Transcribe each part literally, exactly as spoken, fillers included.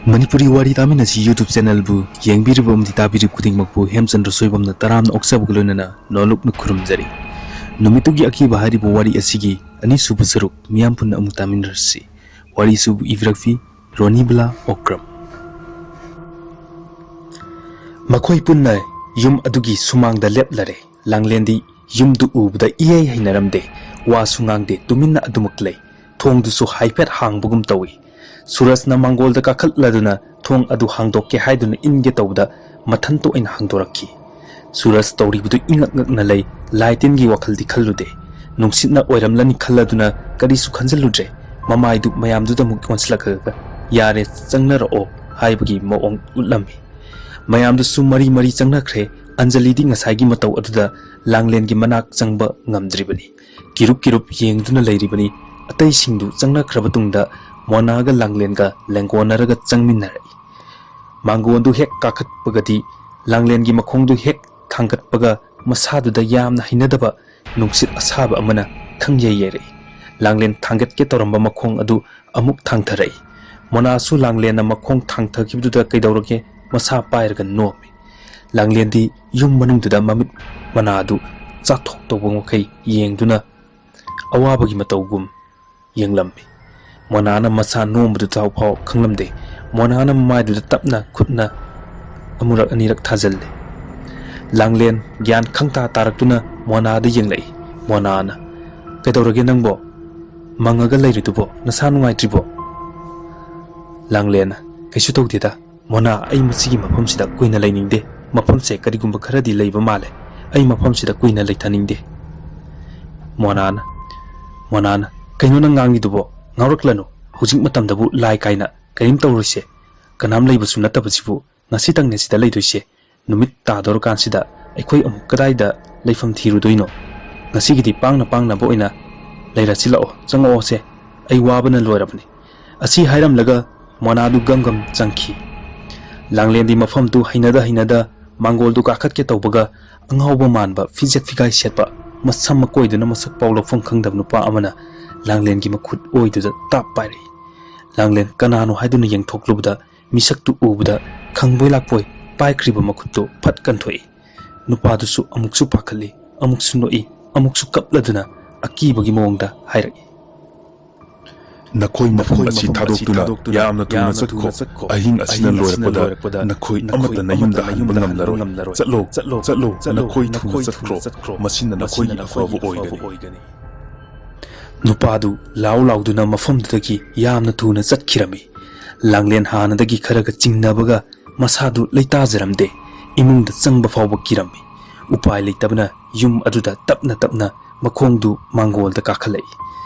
ꯃꯅꯤꯄꯨꯔꯤ ꯋꯥꯔꯤ ꯇꯥꯃꯤꯟꯅꯁꯤ YouTube channelꯕꯨ ꯌꯦꯡꯕꯤꯔꯤꯕ ꯑꯃꯗꯤ ꯇꯥꯕꯤꯔꯤꯕ ꯈꯨꯗꯤꯡꯃꯛꯄꯨ ꯍꯦꯝꯆꯟꯗ꯭ꯔ ꯁꯣꯏꯕꯝꯅ ꯇꯔꯥꯝꯅ ꯑꯣꯛꯆꯕꯒ ꯂꯣꯏꯅꯅ ꯅꯣꯂꯨꯛꯅ ꯈꯨꯔꯨꯝꯖꯔꯤ꯫ ꯅꯨꯃꯤꯠꯇꯨꯒꯤ ꯑꯀꯤꯕ ꯍꯥꯏꯔꯤꯕ ꯋꯥꯔꯤ ꯑꯁꯤꯒꯤ ꯑꯅꯤꯁꯨꯕ ꯁꯔꯨꯛ ꯃꯤꯌꯥꯝ ꯄꯨꯟꯅ ꯑꯃꯨꯛ ꯇꯥꯃꯤꯟꯅꯔꯁꯤ꯫ ꯋꯥꯔꯤꯁꯨ ꯏꯕꯤꯔꯛꯄꯤ ꯔꯣꯅꯤꯕꯂꯥ ꯑꯣꯀ꯭ꯔꯝ꯫ ꯃꯈꯣꯏ ꯄꯨꯟꯅ ꯌꯨꯝ ꯑꯗꯨꯒꯤ ꯁꯨꯃꯥꯡꯗ ꯂꯦꯞꯂꯔꯦ꯫ ꯂꯥꯡꯂꯦꯟꯗꯤ ꯌꯨꯝꯗꯨ ꯎꯕꯗ ꯏꯍꯩ ꯍꯩꯅꯔꯝꯗꯦ꯫ ꯋꯥꯁꯨ ꯉꯥꯡꯗꯦ, ꯇꯨꯃꯤꯟꯅ ꯑꯗꯨꯃꯛ ꯂꯩ꯫ ꯊꯣꯡꯗꯨꯁꯨ ꯍꯥꯏꯐꯦꯠ ꯍꯥꯡꯕꯒꯨꯝ ꯇꯧꯏ꯫ ꯁꯨꯔꯖꯅ ꯃꯥꯡꯒꯣꯜꯗ ꯀꯥꯈꯠꯂꯗꯨꯅ ꯊꯣꯡ ꯑꯗꯨ ꯍꯥꯡꯗꯣꯛꯀꯦ ꯍꯥꯏꯗꯨꯅ ꯏꯟꯒꯦ ꯇꯧꯕꯗ ꯃꯊꯟꯇ ꯑꯣꯏꯅ ꯍꯥꯡꯗꯣꯔꯛꯈꯤ꯫ ꯁꯨꯔꯖ ꯇꯧꯔꯤꯕꯗꯨ ꯏꯉꯛ ꯉꯛꯅ ꯂꯩ꯫ ꯂꯥꯏ ꯇꯤꯟꯒꯤ ꯋꯥꯈꯜꯗꯤ ꯈꯜꯂꯨꯗꯦ꯫ ꯅꯨꯡꯁꯤꯠꯅ ꯑꯣꯏꯔꯝꯂꯅꯤ ꯈꯜꯂꯗꯨꯅ ꯀꯔꯤꯁꯨ ꯈꯟꯖꯤꯜꯂꯨꯗ꯭ꯔꯦ꯫ ꯃꯃꯥꯏꯗꯨ ꯃꯌꯥꯝꯗꯨꯗ ꯑꯃꯨꯛ ꯑꯣꯟꯁꯤꯜꯂꯛꯂꯒ "ꯌꯥꯔꯦ, ꯆꯪꯅꯔꯛꯑꯣ" ꯍꯥꯏꯕꯒꯤ ꯃꯑꯣꯡ ꯎꯠꯂꯝꯃꯤ꯫ ꯃꯌꯥꯝꯗꯨꯁꯨ ꯃꯔꯤ ꯃꯔꯤ ꯆꯪꯅꯈ꯭ꯔꯦ꯫ ꯑꯟꯖꯂꯤꯗꯤ ꯉꯁꯥꯏꯒꯤ ꯃꯇꯧ ꯑꯗꯨꯗ ꯂꯥꯡꯂꯦꯟꯒꯤ ꯃꯅꯥꯛ ꯆꯪꯕ ꯉꯝꯗ꯭ꯔꯤꯕꯅꯤ꯫ ꯀꯤꯔꯨꯞ ꯀꯤꯔꯨꯞ ꯌꯦꯡꯗꯨꯅ ꯂꯩꯔꯤꯕꯅꯤ꯫ ꯑꯇꯩꯁꯤꯡꯗꯨ ꯆꯪꯅꯈ꯭ꯔꯕ ꯇꯨꯡꯗ ꯃꯣꯅꯥꯒ ꯂꯥꯡꯂꯦꯟꯒ ꯂꯦꯡꯒꯣꯟꯅꯔꯒ ꯆꯪꯃꯤꯟꯅꯔꯛꯏ꯫ ꯃꯥꯡꯒꯣꯟꯗꯨ ꯍꯦꯛ ꯀꯥꯈꯠꯄꯒꯗꯤ ꯂꯥꯡꯂꯦꯟꯒꯤ ꯃꯈꯣꯡꯗꯨ ꯍꯦꯛ ꯊꯥꯡꯒꯠꯄꯒ ꯃꯁꯥꯗꯨꯗ ꯌꯥꯝꯅ ꯍꯩꯅꯗꯕ ꯅꯨꯡꯁꯤꯠ ꯑꯁꯥꯕ ꯑꯃꯅ ꯈꯪꯌꯩ ꯌꯩꯔꯛꯏ꯫ ꯂꯥꯡꯂꯦꯟ ꯊꯥꯡꯒꯠꯀꯦ ꯇꯧꯔꯝꯕ ꯃꯈꯣꯡ ꯑꯗꯨ ꯑꯃꯨꯛ ꯊꯥꯡꯊꯔꯛꯏ꯫ ꯃꯣꯅꯥꯁꯨ ꯂꯥꯡꯂꯦꯟꯅ ꯃꯈꯣꯡ ꯊꯥꯡꯊꯈꯤꯕꯗꯨꯗ ꯀꯩꯗꯧꯔꯒꯦ ꯃꯁꯥ ꯄꯥꯏꯔꯒ ꯅꯣꯝꯃꯤ꯫ ꯂꯥꯡꯂꯦꯟꯗꯤ ꯌꯨꯝ ꯃꯅꯨꯡꯗꯨꯗ ꯃꯃꯤꯠ ꯃꯅꯥꯗꯨ ꯆꯥꯊꯣꯛ ꯇꯧꯕ ꯃꯈꯩ ꯌꯦꯡꯗꯨꯅ ꯑꯋꯥꯕꯒꯤ ꯃꯇꯧꯒꯨꯝ ꯌꯦꯡꯂꯝꯃꯤ꯫ ꯃꯣꯅꯥꯅ ꯃꯁꯥ ꯅꯣꯝꯕꯗꯨ ꯐꯥꯎ ꯈꯪꯂꯝꯗꯦ꯫ ꯃꯣꯅꯥꯅ ꯃꯃꯥꯏꯗꯨꯗ ꯇꯞꯅ ꯈꯨꯠꯅ ꯑꯃꯨꯔꯛ ꯑꯅꯤꯔꯛ ꯊꯥꯖꯤꯜꯂꯦ꯫ ꯂꯥꯡꯂꯦꯟ ꯒ꯭ꯌꯥꯟ ꯈꯪꯇꯥ ꯇꯥꯔꯛꯇꯨꯅ ꯃꯣꯅꯥꯗ ꯌꯦꯡꯂꯛꯏ꯫ ꯃꯣꯅꯥꯅ, "ꯀꯩꯗꯧꯔꯒꯦ ꯅꯪꯕꯣ? ꯃꯪꯉꯒ ꯂꯩꯔꯤꯗꯨꯕꯣ? ꯅꯁꯥ ꯅꯨꯡꯉꯥꯏꯇ꯭ꯔꯤꯕꯣ?" ꯂꯥꯡꯂꯦꯟꯅ, "ꯀꯩꯁꯨ ꯇꯧꯗꯦꯗ꯫ ꯃꯣꯅꯥ, ꯑꯩ ꯃꯁꯤꯒꯤ ꯃꯐꯝꯁꯤꯗ ꯀꯨꯏꯅ ꯂꯩꯅꯤꯡꯗꯦ꯫ ꯃꯐꯝꯁꯦ ꯀꯔꯤꯒꯨꯝꯕ ꯈꯔꯗꯤ ꯂꯩꯕ ꯃꯥꯜꯂꯦ꯫ ꯑꯩ ꯃꯐꯝꯁꯤꯗ ꯀꯨꯏꯅ ꯂꯩꯊꯅꯤꯡꯗꯦ꯫" ꯃꯣꯅꯥꯅ, ꯃꯣꯅꯥꯅ, "ꯀꯩꯅꯣ ꯅꯪ ꯉꯥꯡꯉꯤꯗꯨꯕꯣ? ꯉꯥꯎꯔꯛꯂꯅꯨ꯫ ꯍꯧꯖꯤꯛ ꯃꯇꯝꯗꯕꯨ ꯂꯥꯏ ꯀꯥꯏꯅ ꯀꯔꯤꯝ ꯇꯧꯔꯣꯏꯁꯦ꯫ ꯀꯅꯥꯝ ꯂꯩꯕꯁꯨ ꯅꯠꯇꯕꯁꯤꯕꯨ ꯉꯁꯤꯇꯪꯅꯦ ꯁꯤꯗ ꯂꯩꯗꯣꯏꯁꯦ꯫ ꯅꯨꯃꯤꯠ ꯇꯥꯗꯣꯔꯀꯥꯟꯁꯤꯗ ꯑꯩꯈꯣꯏ ꯑꯃꯨꯛ ꯀꯗꯥꯏꯗ ꯂꯩꯐꯝ ꯊꯤꯔꯨꯗꯣꯏꯅꯣ? ꯉꯁꯤꯒꯤꯗꯤ ꯄꯥꯡꯅ ꯄꯥꯡꯅꯕ ꯑꯣꯏꯅ ꯂꯩꯔꯁꯤ ꯂꯥꯛꯑꯣ, ꯆꯪꯉꯛꯑꯣꯁꯦ꯫ ꯑꯩ ꯋꯥꯕꯅ ꯂꯣꯏꯔꯕꯅꯤ꯫" ꯑꯁꯤ ꯍꯥꯏꯔꯝꯂꯒ ꯃꯣꯅꯥꯗꯨ ꯒꯝ ꯒꯝ ꯆꯪꯈꯤ꯫ ꯂꯥꯡꯂꯦꯟꯗꯤ ꯃꯐꯝꯗꯨ ꯍꯩꯅꯗ ꯍꯩꯅꯗ ꯃꯥꯡꯒꯣꯜꯗꯨ ꯀꯥꯈꯠꯀꯦ ꯇꯧꯕꯒ ꯑꯉꯥꯎꯕ ꯃꯥꯟꯕ ꯐꯤꯖꯦꯠ ꯐꯤꯒꯥꯏ ꯁꯦꯠꯄ ꯃꯁꯝ ꯃꯀꯣꯏꯗꯨꯅ ꯃꯁꯛ ꯄꯥꯎ ꯂꯧꯐꯝ ꯈꯪꯗꯕ ꯅꯨꯄꯥ ꯑꯃꯅ ꯂꯥꯡꯂꯦꯟꯒꯤ ꯃꯈꯨꯠ ꯑꯣꯏꯗꯨꯗ ꯇꯥꯞ ꯄꯥꯏꯔꯛꯏ꯫ ꯂꯥꯡꯂꯦꯟ ꯀꯅꯥꯅꯣ ꯍꯥꯏꯗꯨꯅ ꯌꯦꯡꯊꯣꯛꯂꯨꯕꯗ ꯃꯤꯁꯛꯇꯨ ꯎꯕꯗ ꯈꯪꯕꯣꯏ ꯂꯥꯛꯄꯣꯏ ꯄꯥꯏꯈ꯭ꯔꯤꯕ ꯃꯈꯨꯠꯇꯨ ꯐꯠ ꯀꯟꯊꯣꯛꯏ꯫ ꯅꯨꯄꯥꯗꯨꯁꯨ ꯑꯃꯨꯛꯁꯨ ꯄꯥꯈꯠꯂꯤ, ꯑꯃꯨꯛꯁꯨ ꯅꯣꯛꯏ, ꯑꯃꯨꯛꯁꯨ ꯀꯞꯂꯗꯨꯅ ꯑꯀꯤꯕꯒꯤ ꯃꯑꯣꯡꯗ ꯍꯥꯏꯔꯛꯏ꯫ "ꯅꯈꯣꯏ ꯃꯐꯝ ꯑꯁꯤ ꯊꯥꯗꯣꯛꯇꯨꯅ ꯌꯥꯝꯅ ꯊꯨꯅ ꯆꯠꯈꯣ꯫ ꯑꯍꯤꯡ ꯑꯁꯤꯅ ꯂꯣꯏꯔꯛꯄꯗ ꯅꯈꯣꯏ ꯑꯃꯠꯇ ꯅꯌꯨꯝꯗ ꯍꯟꯕ ꯉꯝꯂꯔꯣꯏ꯫ ꯆꯠꯂꯣ, ꯆꯠꯂꯣ, ꯅꯈꯣꯏ ꯊꯨꯅ ꯆꯠꯈ꯭ꯔꯣ꯫ ꯃꯁꯤꯅ ꯅꯈꯣꯏꯒꯤ ꯑꯐꯕ ꯑꯣꯏꯒꯅꯤ꯫" ꯅꯨꯄꯥꯗꯨ ꯂꯥꯎ ꯂꯥꯎꯗꯨꯅ ꯃꯐꯝꯗꯨꯗꯒꯤ ꯌꯥꯝꯅ ꯊꯨꯅ ꯆꯠꯈꯤꯔꯝꯃꯤ꯫ ꯂꯥꯡꯂꯦꯟ ꯍꯥꯟꯅꯗꯒꯤ ꯈꯔꯒ ꯆꯤꯡꯅꯕꯒ ꯃꯁꯥꯗꯨ ꯂꯩꯇꯥꯖꯔꯝꯗꯦ꯫ ꯏꯃꯨꯡꯗ ꯆꯪꯕ ꯐꯥꯎꯕ ꯀꯤꯔꯝꯃꯤ꯫ ꯎꯄꯥꯏ ꯂꯩꯇꯕꯅ ꯌꯨꯝ ꯑꯗꯨꯗ ꯇꯞꯅ ꯇꯞꯅ ꯃꯈꯣꯡꯗꯨ ꯃꯥꯡꯒꯣꯜꯗ ꯀꯥꯈꯠꯂꯛꯏ꯫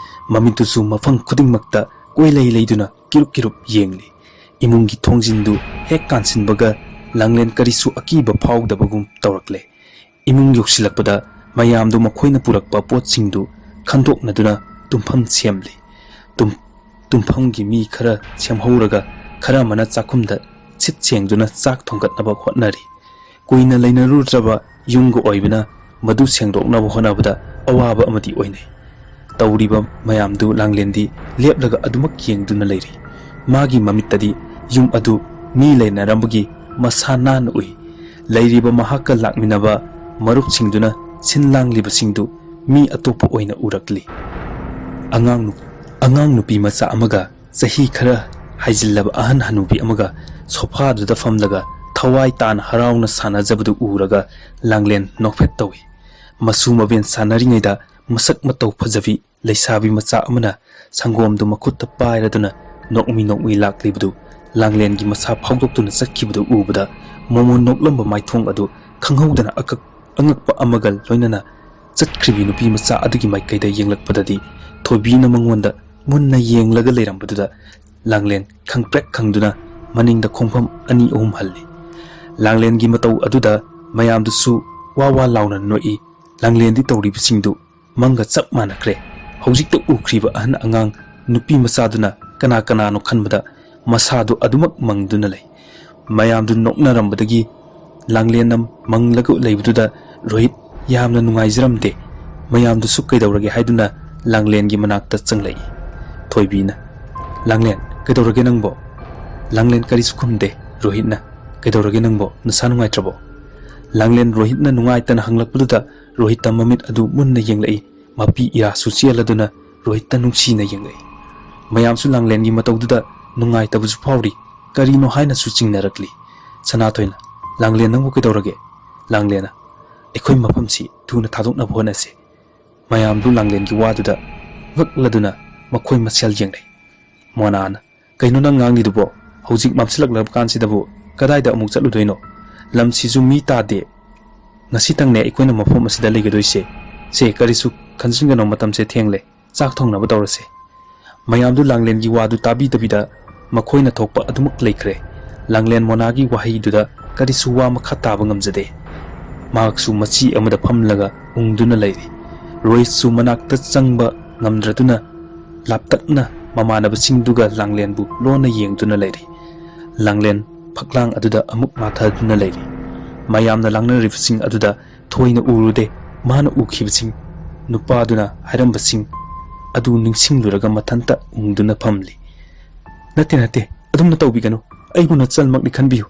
ꯃꯃꯤꯠꯇꯨꯁꯨ ꯃꯐꯝ ꯈꯨꯗꯤꯡꯃꯛꯇ ꯀꯣꯏꯂꯩ ꯂꯩꯗꯨꯅ ꯀꯤꯔꯨꯞ ꯀꯤꯔꯨꯞ ꯌꯦꯡꯂꯤ꯫ ꯏꯃꯨꯡꯒꯤ ꯊꯣꯡꯖꯤꯟꯗꯨ ꯍꯦꯛ ꯀꯥꯟꯁꯤꯟꯕꯒ ꯂꯥꯡꯂꯦꯟ ꯀꯔꯤꯁꯨ ꯑꯀꯤꯕ ꯐꯥꯎꯗꯕꯒꯨꯝ ꯇꯧꯔꯛꯂꯦ꯫ ꯏꯃꯨꯡ ꯌꯧꯁꯤꯜꯂꯛꯄꯗ ꯃꯌꯥꯝꯗꯨ ꯃꯈꯣꯏꯅ ꯄꯨꯔꯛꯄ ꯄꯣꯠꯁꯤꯡꯗꯨ ꯈꯟꯗꯣꯛꯅꯗꯨꯅ ꯇꯨꯝꯐꯝ ꯁꯦꯝꯂꯤ꯫ ꯇꯨꯝ-, ꯇꯨꯝꯐꯝꯒꯤ ꯃꯤ ꯈꯔ ꯁꯦꯝꯍꯧꯔꯒ ꯈꯔ ꯑꯃꯅ ꯆꯥꯛꯈꯨꯝꯗ ꯁꯤꯠ ꯁꯦꯡꯗꯨꯅ ꯆꯥꯛ ꯊꯣꯡꯒꯠꯅꯕ ꯍꯣꯠꯅꯔꯤ꯫ ꯀꯨꯏꯅ ꯂꯩꯅꯔꯨꯗ꯭ꯔꯕ ꯌꯨꯝꯒ ꯑꯣꯏꯕꯅ ꯃꯗꯨ ꯁꯦꯡꯗꯣꯛꯅꯕ ꯍꯣꯠꯅꯕꯗ ꯑꯋꯥꯕ ꯑꯃꯗꯤ ꯑꯣꯏꯅꯩ꯫ ꯇꯧꯔꯤꯕ ꯃꯌꯥꯝꯗꯨ ꯂꯥꯡꯂꯦꯟꯗꯤ ꯂꯦꯞꯂꯒ ꯑꯗꯨꯃꯛ ꯌꯦꯡꯗꯨꯅ ꯂꯩꯔꯤ꯫ ꯃꯥꯒꯤ ꯃꯃꯤꯠꯇꯗꯤ ꯌꯨꯝ ꯑꯗꯨ ꯃꯤ ꯂꯩꯅꯔꯝꯕꯒꯤ ꯃꯁꯥ ꯅꯥꯟꯅ ꯎꯏ꯫ ꯂꯩꯔꯤꯕ ꯃꯍꯥꯛꯀ ꯂꯥꯛꯃꯤꯟꯅꯕ ꯃꯔꯨꯞꯁꯤꯡꯗꯨꯅ ꯁꯤꯟ ꯂꯥꯡꯂꯤꯕꯁꯤꯡꯗꯨ ꯃꯤ ꯑꯇꯣꯞꯄ ꯑꯣꯏꯅ ꯎꯔꯛꯂꯤ꯫ ꯑꯉꯥꯡ ꯅꯨ-, ꯑꯉꯥꯡ ꯅꯨꯄꯤ ꯃꯆꯥ ꯑꯃꯒ ꯆꯍꯤ ꯈꯔ ꯍꯥꯏꯖꯤꯜꯂꯕ ꯑꯍꯟ ꯍꯅꯨꯕꯤ ꯑꯃꯒ ꯁꯣꯐꯥꯗꯨꯗ ꯐꯝꯂꯒ ꯊꯋꯥꯏ ꯇꯥꯅ ꯍꯔꯥꯎꯅ ꯁꯥꯟꯅꯖꯕꯗꯨ ꯎꯔꯒ ꯂꯥꯡꯂꯦꯟ ꯅꯣꯛꯐꯦꯠ ꯇꯧꯏ꯫ ꯃꯁꯨ ꯃꯕꯦꯟ ꯁꯥꯟꯅꯔꯤꯉꯩꯗ ꯃꯁꯛ ꯃꯇꯧ ꯐꯖꯕꯤ ꯂꯩꯁꯥꯕꯤ ꯃꯆꯥ ꯑꯃꯅ ꯁꯪꯒꯣꯝꯗꯨ ꯃꯈꯨꯠꯇ ꯄꯥꯏꯔꯗꯨꯅ ꯅꯣꯛꯃꯤ ꯅꯣꯛꯃꯤ ꯂꯥꯛꯂꯤꯕꯗꯨ ꯂꯥꯡꯂꯦꯟꯒꯤ ꯃꯁꯥ ꯐꯥꯎꯗꯣꯛꯇꯨꯅ ꯆꯠꯈꯤꯕꯗꯨ ꯎꯕꯗ ꯃꯣꯃꯣꯟ ꯅꯣꯛꯂꯝꯕ ꯃꯥꯏꯊꯣꯡ ꯑꯗꯨ ꯈꯪꯍꯧꯗꯅ ꯑꯀꯛ-, ꯑꯉꯛꯄ ꯑꯃꯒ ꯂꯣꯏꯅꯅ ꯆꯠꯈ꯭ꯔꯤꯕꯤ ꯅꯨꯄꯤ ꯃꯆꯥ ꯑꯗꯨꯒꯤ ꯃꯥꯏꯀꯩꯗ ꯌꯦꯡꯂꯛꯄꯗꯗꯤ ꯊꯣꯏꯕꯤꯅ ꯃꯉꯣꯟꯗ ꯃꯨꯟꯅ ꯌꯦꯡꯂꯒ ꯂꯩꯔꯝꯕꯗꯨꯗ ꯂꯥꯡꯂꯦꯟ ꯈꯪꯄ꯭ꯔꯦꯛ ꯈꯪꯗꯨꯅ ꯃꯅꯤꯡꯗ ꯈꯣꯡꯐꯝ ꯑꯅꯤ ꯑꯍꯨꯝ ꯍꯜꯂꯤ꯫ ꯂꯥꯡꯂꯦꯟꯒꯤ ꯃꯇꯧ ꯑꯗꯨꯗ ꯃꯌꯥꯝꯗꯨꯁꯨ ꯋꯥ ꯋꯥ ꯂꯥꯎꯅ ꯅꯣꯛꯏ꯫ ꯂꯥꯡꯂꯦꯟꯗꯤ ꯇꯧꯔꯤꯕꯁꯤꯡꯗꯨ ꯃꯪꯒ ꯆꯞ ꯃꯥꯟꯅꯈ꯭ꯔꯦ꯫ ꯍꯧꯖꯤꯛꯇ ꯎꯈ꯭ꯔꯤꯕ ꯑꯍꯟ ꯑꯉꯥꯡ ꯅꯨꯄꯤ ꯃꯆꯥꯗꯨꯅ ꯀꯅꯥ ꯀꯅꯥꯅꯣ ꯈꯟꯕꯗ ꯃꯁꯥꯗꯨ ꯑꯗꯨꯃꯛ ꯃꯪꯗꯨꯅ ꯂꯩ꯫ ꯃꯌꯥꯝꯗꯨ ꯅꯣꯛꯅꯔꯝꯕꯗꯒꯤ ꯂꯥꯡꯂꯦꯟꯅ ꯃꯪꯂꯒ ꯂꯩꯕꯗꯨꯗ ꯔꯣꯍꯤꯠ ꯌꯥꯝꯅ ꯅꯨꯡꯉꯥꯏꯖꯔꯝꯗꯦ꯫ ꯃꯌꯥꯝꯗꯨꯁꯨ ꯀꯩꯗꯧꯔꯒꯦ ꯍꯥꯏꯗꯨꯅ ꯂꯥꯡꯂꯦꯟꯒꯤ ꯃꯅꯥꯛꯇ ꯆꯪꯂꯛꯏ꯫ ꯊꯣꯏꯕꯤꯅ, "ꯂꯥꯡꯂꯦꯟ, ꯀꯩꯗꯧꯔꯒꯦ ꯅꯪꯕꯣ?" ꯂꯥꯡꯂꯦꯟ ꯀꯔꯤꯁꯨ ꯈꯨꯝꯗꯦ꯫ ꯔꯣꯍꯤꯠꯅ, "ꯀꯩꯗꯧꯔꯒꯦ ꯅꯪꯕꯣ? ꯅꯁꯥ ꯅꯨꯡꯉꯥꯏꯇ꯭ꯔꯕꯣ?" ꯂꯥꯡꯂꯦꯟ ꯔꯣꯍꯤꯠꯅ ꯅꯨꯡꯉꯥꯏꯇꯅ ꯍꯪꯂꯛꯄꯗꯨꯗ ꯔꯣꯍꯤꯠꯇ ꯃꯃꯤꯠ ꯑꯗꯨ ꯃꯨꯟꯅ ꯌꯦꯡꯂꯛꯏ꯫ ꯃꯄꯤ ꯏꯔꯥꯁꯨ ꯆꯦꯜꯂꯗꯨꯅ ꯔꯣꯍꯤꯠꯇ ꯅꯨꯡꯁꯤꯅ ꯌꯦꯡꯂꯛꯏ꯫ ꯃꯌꯥꯝꯁꯨ ꯂꯥꯡꯂꯦꯟꯒꯤ ꯃꯇꯧꯗꯨꯗ ꯅꯨꯡꯉꯥꯏꯇꯕꯁꯨ ꯐꯥꯎꯔꯤ꯫ ꯀꯔꯤꯅꯣ ꯍꯥꯏꯅꯁꯨ ꯆꯤꯡꯅꯔꯛꯂꯤ꯫ ꯁꯅꯥꯊꯣꯏꯅ, "ꯂꯥꯡꯂꯦꯟ ꯅꯪꯕꯨ ꯀꯩꯗꯧꯔꯒꯦ?" ꯂꯥꯡꯂꯦꯟꯅ, "ꯑꯩꯈꯣꯏ ꯃꯐꯝꯁꯤ ꯊꯨꯅ ꯊꯥꯗꯣꯛꯅꯕ ꯍꯣꯠꯅꯁꯤ꯫" ꯃꯌꯥꯝꯗꯨ ꯂꯥꯡꯂꯦꯟꯒꯤ ꯋꯥꯗꯨꯗ ꯉꯛꯂꯗꯨꯅ ꯃꯈꯣꯏ ꯃꯁꯦꯜ ꯌꯦꯡꯅꯩ꯫ ꯃꯣꯅꯥꯅ, "ꯀꯩꯅꯣ ꯅꯪ ꯉꯥꯡꯂꯤꯗꯨꯕꯣ? ꯍꯧꯖꯤꯛ ꯃꯝꯁꯤꯜꯂꯛꯂꯕ ꯀꯥꯟꯁꯤꯗꯕꯨ ꯀꯗꯥꯏꯗ ꯑꯃꯨꯛ ꯆꯠꯂꯨꯗꯣꯏꯅꯣ? ꯂꯝꯁꯤꯁꯨ ꯃꯤ ꯇꯥꯗꯦ꯫ ꯉꯁꯤꯇꯪꯅꯦ ꯑꯩꯈꯣꯏꯅ ꯃꯐꯝ ꯑꯁꯤꯗ ꯂꯩꯒꯗꯣꯏꯁꯦ꯫ ꯁꯦ, ꯀꯔꯤꯁꯨ ꯈꯟꯖꯤꯟꯒꯅꯣ, ꯃꯇꯝꯁꯦ ꯊꯦꯡꯂꯦ꯫ ꯆꯥꯛ ꯊꯣꯡꯅꯕ ꯇꯧꯔꯁꯦ꯫" ꯃꯌꯥꯝꯗꯨ ꯂꯥꯡꯂꯦꯟꯒꯤ ꯋꯥꯗꯨ ꯇꯥꯕꯤꯗꯕꯤꯗ ꯃꯈꯣꯏꯅ ꯊꯣꯛꯄ ꯑꯗꯨꯃꯛ ꯂꯩꯈ꯭ꯔꯦ꯫ ꯂꯥꯡꯂꯦꯟ ꯃꯣꯅꯥꯒꯤ ꯋꯥꯍꯩꯗꯨꯗ ꯀꯔꯤꯁꯨ ꯋꯥ ꯃꯈꯥ ꯇꯥꯕ ꯉꯝꯖꯗꯦ꯫ ꯃꯍꯥꯛꯁꯨ ꯃꯆꯤ ꯑꯃꯗ ꯐꯝꯂꯒ ꯎꯪꯗꯨꯅ ꯂꯩꯔꯤ꯫ ꯔꯣꯍꯤꯠꯁꯨ ꯃꯅꯥꯛꯇ ꯆꯪꯕ ꯉꯝꯗ꯭ꯔꯗꯨꯅ ꯂꯥꯞꯇꯛꯅ ꯃꯃꯥꯟꯅꯕꯁꯤꯡꯗꯨꯒ ꯂꯥꯡꯂꯦꯟꯕꯨ ꯂꯣꯟꯅ ꯌꯦꯡꯗꯨꯅ ꯂꯩꯔꯤ꯫ ꯂꯥꯡꯂꯦꯟ ꯐꯛꯂꯥꯡ ꯑꯗꯨꯗ ꯑꯃꯨꯛ ꯃꯥꯊꯗꯨꯅ ꯂꯩꯔꯤ꯫ ꯃꯌꯥꯝꯅ ꯂꯥꯡꯅꯔꯤꯕꯁꯤꯡ ꯑꯗꯨꯗ ꯊꯣꯏꯅ ꯎꯔꯨꯗꯦ꯫ ꯃꯥꯅ ꯎꯈꯤꯕꯁꯤꯡ, ꯅꯨꯄꯥꯗꯨꯅ ꯍꯥꯏꯔꯝꯕꯁꯤꯡ ꯑꯗꯨ ꯅꯤꯡꯁꯤꯡꯂꯨꯔꯒ ꯃꯊꯟꯇ ꯎꯪꯗꯨꯅ ꯐꯝꯂꯤ꯫ "ꯅꯠꯇꯦ, ꯅꯠꯇꯦ, ꯑꯗꯨꯝꯅ ꯇꯧꯕꯤꯒꯅꯨ꯫ ꯑꯩꯕꯨ ꯅꯆꯜꯃꯛꯅꯤ ꯈꯟꯕꯤꯌꯨ꯫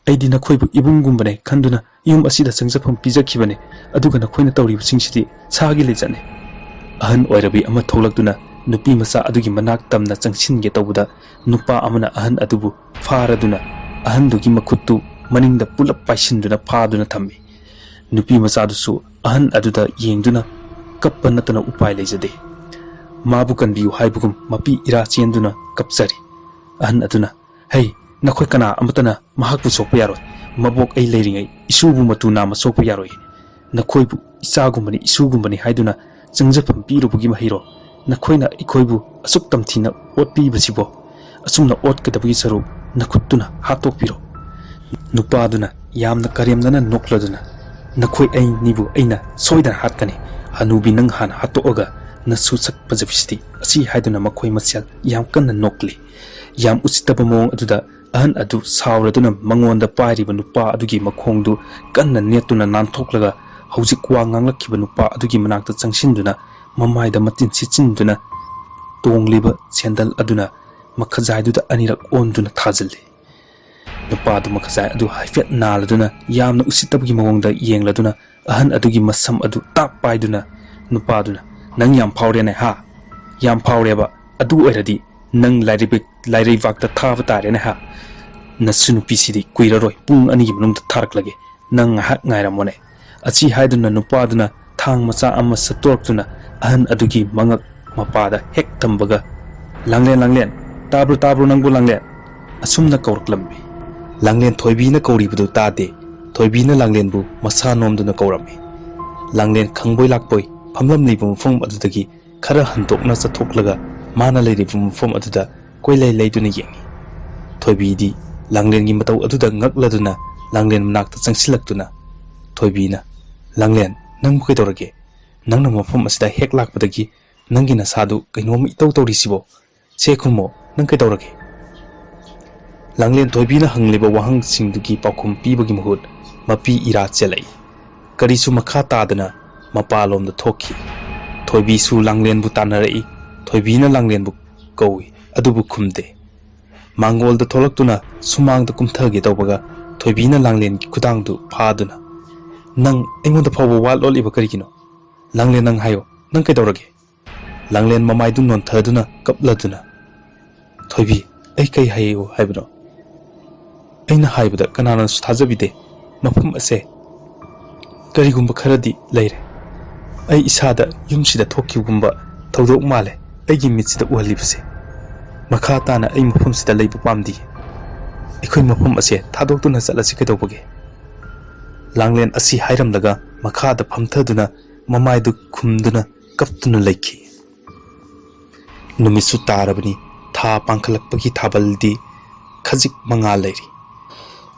ꯑꯩꯗꯤ ꯅꯈꯣꯏꯕꯨ ꯏꯕꯨꯡꯒꯨꯝꯕꯅꯦ ꯈꯟꯗꯨꯅ ꯌꯨꯝ ꯑꯁꯤꯗ ꯆꯪꯖꯐꯝ ꯄꯤꯖꯈꯤꯕꯅꯦ꯫ ꯑꯗꯨꯒ ꯅꯈꯣꯏꯅ ꯇꯧꯔꯤꯕꯁꯤꯡꯁꯤꯗꯤ ꯁꯥꯒꯤ ꯂꯤꯆꯠꯅꯦ꯫" ꯑꯍꯟ ꯑꯣꯏꯔꯕꯤ ꯑꯃ ꯊꯣꯛꯂꯛꯇꯨꯅ ꯅꯨꯄꯤ ꯃꯆꯥ ꯑꯗꯨꯒꯤ ꯃꯅꯥꯛ ꯇꯝꯅ ꯆꯪꯁꯤꯟꯒꯦ ꯇꯧꯕꯗ, ꯅꯨꯄꯥ ꯑꯃꯅ ꯑꯍꯟ ꯑꯗꯨꯕꯨ ꯐꯥꯔꯗꯨꯅ ꯑꯍꯟꯗꯨꯒꯤ ꯃꯈꯨꯠꯇꯨ ꯃꯅꯤꯡꯗ ꯄꯨꯂꯞ ꯄꯥꯏꯁꯤꯟꯗꯨꯅ ꯐꯥꯗꯨꯅ ꯊꯝꯃꯤ꯫ ꯅꯨꯄꯤ ꯃꯆꯥꯗꯨꯁꯨ ꯑꯍꯟ ꯑꯗꯨꯗ ꯌꯦꯡꯗꯨꯅ ꯀꯞꯄ ꯅꯠꯇꯅ ꯎꯄꯥꯏ ꯂꯩꯖꯗꯦ꯫ ꯃꯥꯕꯨ ꯀꯟꯕꯤꯌꯨ ꯍꯥꯏꯕꯒꯨꯝ ꯃꯄꯤ ꯏꯔꯥ ꯆꯦꯟꯗꯨꯅ ꯀꯞꯆꯔꯤ꯫ ꯑꯍꯟ ꯑꯗꯨꯅ, "ꯍꯩ, ꯅꯈꯣꯏ ꯀꯅꯥ ꯑꯃꯠꯇꯅ ꯃꯍꯥꯛꯄꯨ ꯁꯣꯛꯄ ꯌꯥꯔꯣꯏ꯫ ꯃꯕꯣꯛ ꯑꯩ ꯂꯩꯔꯤꯉꯩ ꯏꯁꯨꯕꯨ ꯃꯇꯨ ꯅꯥꯝꯃ ꯁꯣꯛꯄ ꯌꯥꯔꯣꯏ꯫ ꯅꯈꯣꯏꯕꯨ ꯏꯆꯥꯒꯨꯝꯕꯅꯤ, ꯏꯁꯨꯒꯨꯝꯕꯅꯤ ꯍꯥꯏꯗꯨꯅ ꯆꯪꯖꯐꯝ ꯄꯤꯔꯨꯕꯒꯤ ꯃꯍꯩꯔꯣ? ꯅꯈꯣꯏꯅ ꯑꯩꯈꯣꯏꯕꯨ ꯑꯁꯨꯛ ꯇꯝꯊꯤꯅ ꯑꯣꯠꯄꯤꯕꯁꯤꯕꯣ? ꯑꯁꯨꯝꯅ ꯑꯣꯠꯀꯗꯕꯒꯤ ꯁꯔꯨꯛ ꯅꯈꯨꯠꯇꯨꯅ ꯍꯥꯠꯇꯣꯛꯄꯤꯔꯣ꯫" ꯅꯨꯄꯥꯗꯨꯅ ꯌꯥꯝꯅ ꯀꯔꯦꯝꯅꯅ ꯅꯣꯛꯂꯗꯨꯅ, "ꯅꯈꯣꯏ ꯑꯅꯤꯕꯨ ꯑꯩꯅ ꯁꯣꯏꯗꯅ ꯍꯥꯠꯀꯅꯤ꯫ ꯍꯅꯨꯕꯤ ꯅꯪ ꯍꯥꯟꯅ ꯍꯥꯠꯇꯣꯛꯑꯒ ꯅꯁꯨ ꯁꯛ ꯐꯖꯕꯤꯁꯤꯗꯤ" ꯑꯁꯤ ꯍꯥꯏꯗꯨꯅ ꯃꯈꯣꯏ ꯃꯁꯦꯜ ꯌꯥꯝ ꯀꯟꯅ ꯅꯣꯛꯂꯤ꯫ ꯌꯥꯝ ꯎꯁꯤꯠꯇꯕ ꯃꯑꯣꯡ ꯑꯗꯨꯗ ꯑꯍꯟ ꯑꯗꯨ ꯁꯥꯎꯔꯗꯨꯅ ꯃꯉꯣꯟꯗ ꯄꯥꯏꯔꯤꯕ ꯅꯨꯄꯥ ꯑꯗꯨꯒꯤ ꯃꯈꯣꯡꯗꯨ ꯀꯟꯅ ꯅꯦꯠꯇꯨꯅ ꯅꯥꯟꯊꯣꯛꯂꯒ ꯍꯧꯖꯤꯛ ꯋꯥ ꯉꯥꯡꯂꯛꯈꯤꯕ ꯅꯨꯄꯥ ꯑꯗꯨꯒꯤ ꯃꯅꯥꯛꯇ ꯆꯪꯁꯤꯟꯗꯨꯅ ꯃꯃꯥꯏꯗ ꯃꯇꯤꯟ ꯁꯤꯠꯆꯤꯟꯗꯨꯅ ꯇꯣꯡꯂꯤꯕ ꯁꯦꯟꯗꯜ ꯑꯗꯨꯅ ꯃꯈꯖꯥꯏꯗꯨꯗ ꯑꯅꯤꯔꯛ ꯑꯣꯟꯗꯨꯅ ꯊꯥꯖꯤꯜꯂꯤ꯫ ꯅꯨꯄꯥꯗꯨ ꯃꯈꯖꯥꯏ ꯑꯗꯨ ꯍꯥꯏꯐꯦꯠ ꯅꯥꯜꯂꯗꯨꯅ ꯌꯥꯝꯅ ꯎꯁꯤꯠꯇꯕꯒꯤ ꯃꯑꯣꯡꯗ ꯌꯦꯡꯂꯗꯨꯅ ꯑꯍꯟ ꯑꯗꯨꯒꯤ ꯃꯁꯝ ꯑꯗꯨ ꯇꯥꯞ ꯄꯥꯏꯗꯨꯅ ꯅꯨꯄꯥꯗꯨꯅ, "ꯅꯪ ꯌꯥꯝ ꯐꯥꯎꯔꯦꯅꯦ ꯍꯥ? ꯌꯥꯝ ꯐꯥꯎꯔꯦꯕ꯫ ꯑꯗꯨ ꯑꯣꯏꯔꯗꯤ ꯅꯪ ꯂꯥꯏꯔꯩꯕ-, ꯂꯥꯏꯔꯩꯕꯥꯛꯇ ꯊꯥꯕ ꯇꯥꯔꯦꯅꯦ ꯍꯥ? ꯅꯁꯨ ꯅꯨꯄꯤꯁꯤꯗꯤ ꯀꯨꯏꯔꯔꯣꯏ, ꯄꯨꯡ ꯑꯅꯤꯒꯤ ꯃꯅꯨꯡꯗ ꯊꯥꯔꯛꯂꯒꯦ꯫ ꯅꯪ ꯉꯥꯏꯍꯥꯛ ꯉꯥꯏꯔꯝꯃꯣꯅꯦ"꯫ ꯑꯁꯤ ꯍꯥꯏꯗꯨꯅ ꯅꯨꯄꯥꯗꯨꯅ ꯊꯥꯡ ꯃꯆꯥ ꯑꯃ ꯁꯠꯇꯣꯔꯛꯇꯨꯅ ꯑꯍꯟ ꯑꯗꯨꯒꯤ ꯃꯉꯛ ꯃꯄꯥꯗ ꯍꯦꯛ ꯊꯝꯕꯒ, "ꯂꯥꯡꯂꯦꯟ, ꯂꯥꯡꯂꯦꯟ, ꯇꯥꯕ꯭ꯔꯣ, ꯇꯥꯕ꯭ꯔꯣ ꯅꯪꯕꯨ ꯂꯥꯡꯂꯦꯟ?" ꯑꯁꯨꯝꯅ ꯀꯧꯔꯛꯂꯝꯃꯤ꯫ ꯂꯥꯡꯂꯦꯟ ꯊꯣꯏꯕꯤꯅ ꯀꯧꯔꯤꯕꯗꯨ ꯇꯥꯗꯦ꯫ ꯊꯣꯏꯕꯤꯅ ꯂꯥꯡꯂꯦꯟꯕꯨ ꯃꯁꯥ ꯅꯣꯝꯗꯨꯅ ꯀꯧꯔꯝꯃꯤ꯫ ꯂꯥꯡꯂꯦꯟ ꯈꯪꯕꯣꯏ ꯂꯥꯛꯄꯣꯏ ꯐꯝꯂꯝꯂꯤꯕ ꯃꯐꯝ ꯑꯗꯨꯗꯒꯤ ꯈꯔ ꯍꯟꯗꯣꯛꯅ ꯆꯠꯊꯣꯛꯂꯒ ꯃꯥꯅ ꯂꯩꯔꯤꯕ ꯃꯐꯝ ꯑꯗꯨꯗ ꯀꯣꯏꯂꯩ ꯂꯩꯗꯨꯅ ꯌꯦꯡꯉꯤ꯫ ꯊꯣꯏꯕꯤꯗꯤ ꯂꯥꯡꯂꯦꯟꯒꯤ ꯃꯇꯧ ꯑꯗꯨꯗ ꯉꯛꯂꯗꯨꯅ ꯂꯥꯡꯂꯦꯟ ꯃꯅꯥꯛꯇ ꯆꯪꯁꯤꯜꯂꯛꯇꯨꯅ ꯊꯣꯏꯕꯤꯅ, "ꯂꯥꯡꯂꯦꯟ, ꯅꯪꯕꯨ ꯀꯩꯗꯧꯔꯒꯦ? ꯅꯪꯅ ꯃꯐꯝ ꯑꯁꯤꯗ ꯍꯦꯛ ꯂꯥꯛꯄꯗꯒꯤ ꯅꯪꯒꯤ ꯅꯁꯥꯗꯨ ꯀꯩꯅꯣꯝꯃ ꯏꯇꯧ ꯇꯧꯔꯤꯁꯤꯕꯣ? ꯁꯦ ꯈꯨꯝꯃꯣ, ꯅꯪ ꯀꯩꯗꯧꯔꯒꯦ?" ꯂꯥꯡꯂꯦꯟ ꯊꯣꯏꯕꯤꯅ ꯍꯪꯂꯤꯕ ꯋꯥꯍꯪꯁꯤꯡꯗꯨꯒꯤ ꯄꯥꯎꯈꯨꯝ ꯄꯤꯕꯒꯤ ꯃꯍꯨꯠ ꯃꯄꯤ ꯏꯔꯥ ꯆꯦꯜꯂꯛꯏ꯫ ꯀꯔꯤꯁꯨ ꯃꯈꯥ ꯇꯥꯗꯅ ꯃꯄꯥꯂꯣꯝꯗ ꯊꯣꯛꯈꯤ꯫ ꯊꯣꯏꯕꯤꯁꯨ ꯂꯥꯡꯂꯦꯟꯕꯨ ꯇꯥꯟꯅꯔꯛꯏ꯫ ꯊꯣꯏꯕꯤꯅ ꯂꯥꯡꯂꯦꯟꯕꯨ ꯀꯧꯏ, ꯑꯗꯨꯕꯨ ꯈꯨꯝꯗꯦ꯫ ꯃꯥꯡꯒꯣꯜꯗ ꯊꯣꯛꯂꯛꯇꯨꯅ ꯁꯨꯃꯥꯡꯗ ꯀꯨꯝꯊꯒꯦ ꯇꯧꯕꯒ ꯊꯣꯏꯕꯤꯅ ꯂꯥꯡꯂꯦꯟꯒꯤ ꯈꯨꯗꯥꯡꯗꯨ ꯐꯥꯗꯨꯅ, "ꯅꯪ ꯑꯩꯉꯣꯟꯗ ꯐꯥꯎꯕ ꯋꯥ ꯂꯣꯠꯂꯤꯕ ꯀꯔꯤꯒꯤꯅꯣ? ꯂꯥꯡꯂꯦꯟ, ꯅꯪ ꯍꯥꯏꯌꯣ, ꯅꯪ ꯀꯩꯗꯧꯔꯒꯦ?" ꯂꯥꯡꯂꯦꯟ ꯃꯃꯥꯏꯗꯨ ꯅꯣꯟꯊꯗꯨꯅ ꯀꯞꯂꯗꯨꯅ, "ꯊꯣꯏꯕꯤ, ꯑꯩ ꯀꯩ ꯍꯥꯏꯌꯨ ꯍꯥꯏꯕꯅꯣ? ꯑꯩꯅ ꯍꯥꯏꯕꯗ ꯀꯅꯥꯅꯁꯨ ꯊꯥꯖꯕꯤꯗꯦ꯫ ꯃꯐꯝ ꯑꯁꯦ ꯀꯔꯤꯒꯨꯝꯕ ꯈꯔꯗꯤ ꯂꯩꯔꯦ꯫ ꯑꯩ ꯏꯁꯥꯗ ꯌꯨꯝꯁꯤꯗ ꯊꯣꯛꯈꯤꯕꯒꯨꯝꯕ ꯊꯧꯗꯣꯛ ꯃꯥꯜꯂꯦ ꯑꯩꯒꯤ ꯃꯤꯠꯁꯤꯗ ꯎꯍꯜꯂꯤꯕꯁꯦ꯫ ꯃꯈꯥ ꯇꯥꯅ ꯑꯩ ꯃꯐꯝꯁꯤꯗ ꯂꯩꯕ ꯄꯥꯝꯗꯦ꯫ ꯑꯩꯈꯣꯏ ꯃꯐꯝ ꯑꯁꯦ ꯊꯥꯗꯣꯛꯇꯨꯅ ꯆꯠꯂꯁꯤ ꯀꯩꯗꯧꯕꯒꯦ?" ꯂꯥꯡꯂꯦꯟ ꯑꯁꯤ ꯍꯥꯏꯔꯝꯂꯒ ꯃꯈꯥꯗ ꯐꯝꯊꯗꯨꯅ ꯃꯃꯥꯏꯗꯨ ꯈꯨꯝꯗꯨꯅ ꯀꯞꯇꯨꯅ ꯂꯩꯈꯤ꯫ ꯅꯨꯃꯤꯠꯁꯨ ꯇꯥꯔꯕꯅꯤ, ꯊꯥ ꯄꯥꯡꯈꯠꯂꯛꯄꯒꯤ ꯊꯥꯕꯜꯗꯤ ꯈꯖꯤꯛ ꯃꯉꯥꯜ ꯂꯩꯔꯤ꯫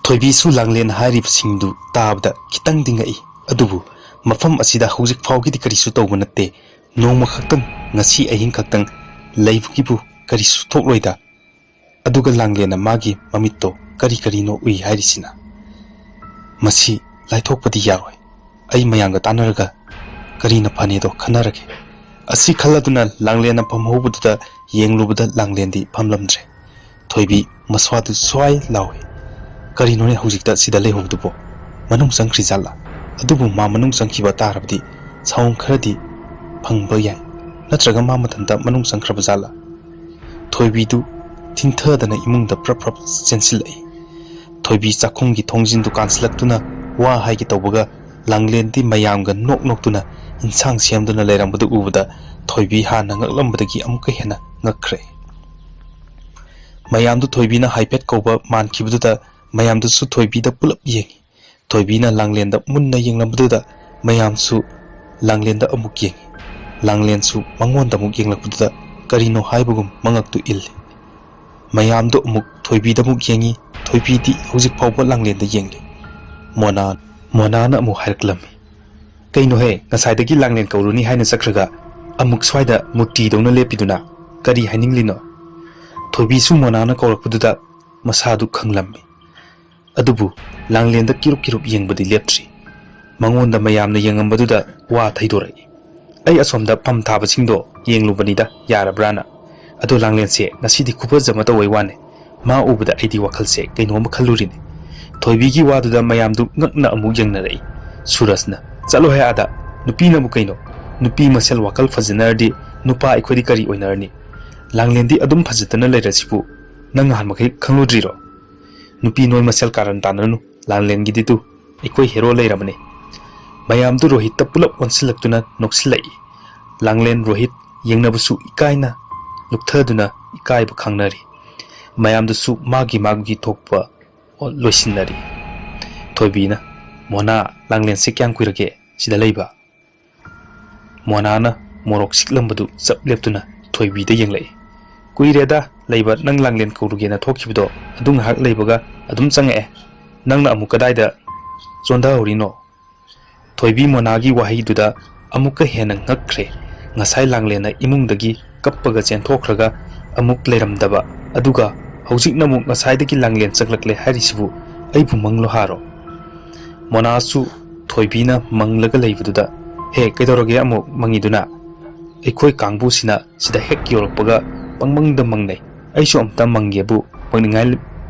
ꯊꯣꯏꯕꯤꯁꯨ ꯂꯥꯡꯂꯦꯟ ꯍꯥꯏꯔꯤꯕꯁꯤꯡꯗꯨ ꯇꯥꯕꯗ ꯈꯤꯇꯪꯗꯤ ꯉꯛꯏ꯫ ꯑꯗꯨꯕꯨ ꯃꯐꯝ ꯑꯁꯤꯗ ꯍꯧꯖꯤꯛ ꯐꯥꯎꯒꯤꯗꯤ ꯀꯔꯤꯁꯨ ꯇꯧꯕ ꯅꯠꯇꯦ꯫ ꯅꯣꯡꯃ ꯈꯛꯇꯪ, ꯉꯁꯤ ꯑꯍꯤꯡ ꯈꯛꯇꯪ ꯂꯩꯕꯒꯤꯕꯨ ꯀꯔꯤꯁꯨ ꯊꯣꯛꯂꯣꯏꯗ꯫ ꯑꯗꯨꯒ ꯂꯥꯡꯂꯦꯟꯅ ꯃꯥꯒꯤ ꯃꯃꯤꯠꯇꯣ ꯀꯔꯤ ꯀꯔꯤꯅꯣ ꯎꯏ ꯍꯥꯏꯔꯤꯁꯤꯅ? ꯃꯁꯤ ꯂꯥꯏꯊꯣꯛꯄꯗꯤ ꯌꯥꯔꯣꯏ꯫ ꯑꯩ ꯃꯌꯥꯝꯒ ꯇꯥꯟꯅꯔꯒ ꯀꯔꯤꯅ ꯐꯅꯤꯗꯣ ꯈꯟꯅꯔꯒꯦ꯫ ꯑꯁꯤ ꯈꯜꯂꯗꯨꯅ ꯂꯥꯡꯂꯦꯟꯅ ꯐꯝꯍꯧꯕꯗꯨꯗ ꯌꯦꯡꯂꯨꯕꯗ ꯂꯥꯡꯂꯦꯟꯗꯤ ꯐꯝꯂꯝꯗ꯭ꯔꯦ꯫ ꯊꯣꯏꯕꯤ ꯃꯁ꯭ꯋꯥꯗꯨ ꯁ꯭ꯋꯥꯏ ꯂꯥꯎꯏ꯫ "ꯀꯔꯤꯅꯣꯅꯦ ꯍꯧꯖꯤꯛꯇ ꯁꯤꯗ ꯂꯩꯍꯧꯕꯗꯨꯕꯣ? ꯃꯅꯨꯡ ꯆꯪꯈ꯭ꯔꯤ ꯖꯥꯠꯂꯥ? ꯑꯗꯨꯕꯨ ꯃꯥ ꯃꯅꯨꯡ ꯆꯪꯈꯤꯕ ꯇꯥꯔꯕꯗꯤ ꯁꯥꯎꯟ ꯈꯔꯗꯤ ꯐꯪꯕ ꯌꯥꯏ꯫ ꯅꯠꯇ꯭ꯔꯒ ꯃꯥ ꯃꯊꯟꯇ ꯃꯅꯨꯡ ꯆꯪꯈ꯭ꯔꯕ ꯖꯥꯠꯂꯥ?" ꯊꯣꯏꯕꯤꯗꯨ ꯊꯤꯡꯊꯗꯅ ꯏꯃꯨꯡꯗ ꯄ꯭ꯔꯞ ꯄ꯭ꯔꯞ ꯆꯦꯟꯁꯤꯜꯂꯛꯏ꯫ ꯊꯣꯏꯕꯤ ꯆꯥꯛꯈꯨꯝꯒꯤ ꯊꯣꯡꯖꯤꯟꯗꯨ ꯀꯥꯟꯁꯤꯜꯂꯛꯇꯨꯅ ꯋꯥ ꯍꯥꯏꯒꯦ ꯇꯧꯕꯒ, ꯂꯥꯡꯂꯦꯟꯗꯤ ꯃꯌꯥꯝꯒ ꯅꯣꯛ ꯅꯣꯛꯇꯨꯅ ꯏꯟꯁꯥꯡ ꯁꯦꯝꯗꯨꯅ ꯂꯩꯔꯝꯕꯗꯨ ꯎꯕꯗ, ꯊꯣꯏꯕꯤ ꯍꯥꯟꯅ ꯉꯛꯂꯝꯕꯗꯒꯤ ꯑꯃꯨꯛꯀ ꯍꯦꯟꯅ ꯉꯛꯈ꯭ꯔꯦ꯫ ꯃꯌꯥꯝꯗꯨ ꯊꯣꯏꯕꯤꯅ ꯍꯥꯏꯐꯦꯠ ꯀꯧꯕ ꯃꯥꯟꯈꯤꯕꯗꯨꯗ, ꯃꯌꯥꯝꯗꯨꯁꯨ ꯊꯣꯏꯕꯤꯗ ꯄꯨꯂꯞ ꯌꯦꯡꯏ꯫ ꯊꯣꯏꯕꯤꯅ ꯂꯥꯡꯂꯦꯟꯗ ꯃꯨꯟꯅ ꯌꯦꯡꯂꯝꯕꯗꯨꯗ, ꯃꯌꯥꯝꯁꯨ ꯂꯥꯡꯂꯦꯟꯗ ꯑꯃꯨꯛ ꯌꯦꯡꯏ꯫ ꯂꯥꯡꯂꯦꯟꯁꯨ ꯃꯉꯣꯟꯗ ꯑꯃꯨꯛ ꯌꯦꯡꯂꯛꯄꯗꯨꯗ, ꯀꯔꯤꯅꯣ ꯍꯥꯏꯕꯒꯨꯝ ꯃꯉꯛꯇꯨ ꯏꯜꯂꯤ꯫ ꯃꯌꯥꯝꯗꯨ ꯑꯃꯨꯛ ꯊꯣꯏꯕꯤꯗ ꯑꯃꯨꯛ ꯌꯦꯡꯏ꯫ ꯊꯣꯏꯕꯤꯗꯤ ꯍꯧꯖꯤꯛ ꯐꯥꯎꯕ ꯂꯥꯡꯂꯦꯟꯗ ꯌꯦꯡꯂꯤ꯫ ꯃꯣꯅꯥ, ꯃꯣꯅꯥꯅ ꯑꯃꯨꯛ ꯍꯥꯏꯔꯛꯂꯝꯃꯤ, "ꯀꯩꯅꯣꯍꯦ, ꯉꯁꯥꯏꯗꯒꯤ ꯂꯥꯡꯂꯦꯟ ꯀꯧꯔꯨꯅꯤ ꯍꯥꯏꯅ ꯆꯠꯈ꯭ꯔꯒ ꯑꯃꯨꯛ ꯁ꯭ꯋꯥꯏꯗ ꯃꯨꯔꯇꯤꯗꯧꯅ ꯂꯦꯞꯄꯤꯗꯨꯅ ꯀꯔꯤ ꯍꯥꯏꯅꯤꯡꯂꯤꯅꯣ?" ꯊꯣꯏꯕꯤꯁꯨ ꯃꯣꯅꯥꯅ ꯀꯧꯔꯛꯄꯗꯨꯗ ꯃꯁꯥꯗꯨ ꯈꯪꯂꯝꯃꯤ꯫ ꯑꯗꯨꯕꯨ ꯂꯥꯡꯂꯦꯟꯗ ꯀꯤꯔꯨꯞ ꯀꯤꯔꯨꯞ ꯌꯦꯡꯕꯗꯤ ꯂꯦꯞꯇ꯭ꯔꯤ꯫ ꯃꯉꯣꯟꯗ ꯃꯌꯥꯝꯅ ꯌꯦꯡꯉꯝꯕꯗꯨꯗ ꯋꯥ ꯊꯩꯗꯣꯔꯛꯏ꯫ "ꯑꯩ ꯑꯁꯣꯝꯗ ꯐꯝ ꯊꯥꯕꯁꯤꯡꯗꯣ ꯌꯦꯡꯂꯨꯕꯅꯤꯗ, ꯌꯥꯔꯕ꯭ꯔꯥꯅ꯫ ꯑꯗꯣ ꯂꯥꯡꯂꯦꯟꯁꯦ ꯉꯁꯤꯗꯤ ꯈꯨꯐꯖ ꯑꯃ ꯇꯧꯕꯩ ꯋꯥꯅꯦ꯫ ꯃꯥ ꯎꯕꯗ ꯑꯩꯗꯤ ꯋꯥꯈꯜꯁꯦ ꯀꯩꯅꯣꯝꯃ ꯈꯜꯂꯨꯔꯤꯅꯦ꯫" ꯊꯣꯏꯕꯤꯒꯤ ꯋꯥꯗꯨꯗ ꯃꯌꯥꯝꯗꯨ ꯉꯛꯅ ꯑꯃꯨꯛ ꯌꯦꯡꯅꯔꯛꯏ꯫ ꯁꯨꯔꯖꯅ, "ꯆꯠꯂꯣꯍꯦ ꯑꯥꯗ, ꯅꯨꯄꯤꯅꯕꯨ ꯀꯩꯅꯣ? ꯅꯨꯄꯤ ꯃꯁꯦꯜ ꯋꯥꯈꯜ ꯐꯖꯅꯔꯗꯤ ꯅꯨꯄꯥ ꯑꯩꯈꯣꯏꯗꯤ ꯀꯔꯤ ꯑꯣꯏꯅꯔꯅꯤ? ꯂꯥꯡꯂꯦꯟꯗꯤ ꯑꯗꯨꯝ ꯐꯖꯗꯅ ꯂꯩꯔꯁꯤꯕꯨ ꯅꯪ ꯅꯍꯥꯟ ꯃꯈꯩ ꯈꯪꯂꯨꯗ꯭ꯔꯤꯔꯣ? ꯅꯨꯄꯤ ꯅꯣꯏ ꯃꯁꯦꯜ ꯀꯥꯔꯟ ꯇꯥꯅꯔꯅꯨ, ꯂꯥꯡꯂꯦꯟꯒꯤꯗꯤ ꯇꯨ ꯑꯩꯈꯣꯏ ꯍꯦꯔꯣ ꯂꯩꯔꯕꯅꯦ꯫" ꯃꯌꯥꯝꯗꯨ ꯔꯣꯍꯤꯠꯇ ꯄꯨꯂꯞ ꯑꯣꯟꯁꯤꯜꯂꯛꯇꯨꯅ ꯅꯣꯛꯁꯤꯜꯂꯛꯏ꯫ ꯂꯥꯡꯂꯦꯟ ꯔꯣꯍꯤꯠ ꯌꯦꯡꯅꯕꯁꯨ ꯏꯀꯥꯏꯅ ꯂꯨꯞꯊꯗꯨꯅ ꯏꯀꯥꯏꯕ ꯈꯪꯅꯔꯤ꯫ ꯃꯌꯥꯝꯗꯨꯁꯨ ꯃꯥꯒꯤ ꯃꯥꯒꯤ ꯊꯣꯛꯄ ꯂꯣꯏꯁꯤꯟꯅꯔꯤ꯫ ꯊꯣꯏꯕꯤꯅ, "ꯃꯣꯅꯥ, ꯂꯥꯡꯂꯦꯟꯁꯦ ꯀꯌꯥꯝ ꯀꯨꯏꯔꯒꯦ ꯁꯤꯗ ꯂꯩꯕ?" ꯃꯣꯅꯥꯅ ꯃꯣꯔꯣꯛ ꯁꯤꯛꯂꯝꯕꯗꯨ ꯆꯞ ꯂꯦꯞꯇꯨꯅ ꯊꯣꯏꯕꯤꯗ ꯌꯦꯡꯂꯛꯏ꯫ "ꯀꯨꯏꯔꯦꯗ ꯂꯩꯕ, ꯅꯪ ꯂꯥꯡꯂꯦꯟ ꯀꯧꯔꯨꯒꯦꯅ ꯊꯣꯛꯈꯤꯕꯗꯣ ꯑꯗꯨ ꯉꯥꯏꯍꯥꯛ ꯂꯩꯕꯒ ꯑꯗꯨꯝ ꯆꯪꯉꯛꯑꯦ꯫ ꯅꯪꯅ ꯑꯃꯨꯛ ꯀꯗꯥꯏꯗ ꯆꯣꯟꯊꯍꯧꯔꯤꯅꯣ?" ꯊꯣꯏꯕꯤ ꯃꯣꯅꯥꯒꯤ ꯋꯥꯍꯩꯗꯨꯗ ꯑꯃꯨꯛꯀ ꯍꯦꯟꯅ ꯉꯛꯈ꯭ꯔꯦ꯫ ꯉꯁꯥꯏ ꯂꯥꯡꯂꯦꯟꯅ ꯏꯃꯨꯡꯗꯒꯤ ꯀꯞꯄꯒ ꯆꯦꯟꯊꯣꯛꯈ꯭ꯔꯒ ꯑꯃꯨꯛ ꯂꯩꯔꯝꯗꯕ, ꯑꯗꯨꯒ ꯍꯧꯖꯤꯛꯅ ꯑꯃꯨꯛ ꯉꯁꯥꯏꯗꯒꯤ ꯂꯥꯡꯂꯦꯟ ꯆꯪꯂꯛꯂꯦ ꯍꯥꯏꯔꯤꯁꯤꯕꯨ ꯑꯩꯕꯨ ꯃꯪꯂꯣ ꯍꯥꯔꯣ? ꯃꯣꯅꯥꯁꯨ ꯊꯣꯏꯕꯤꯅ ꯃꯪꯂꯒ ꯂꯩꯕꯗꯨꯗ, "ꯍꯦ, ꯀꯩꯗꯧꯔꯒꯦ ꯑꯃꯨꯛ ꯃꯪꯉꯤꯗꯨꯅ? ꯑꯩꯈꯣꯏ ꯀꯥꯡꯕꯨꯁꯤꯅ ꯁꯤꯗ ꯍꯦꯛ ꯌꯧꯔꯛꯄꯒ ꯄꯪꯃꯪꯗ ꯃꯪꯅꯩ꯫ ꯑꯩꯁꯨ ꯑꯝꯇ ꯃꯪꯒꯦꯕꯨ ꯃꯪꯅꯤꯡꯉꯥꯏ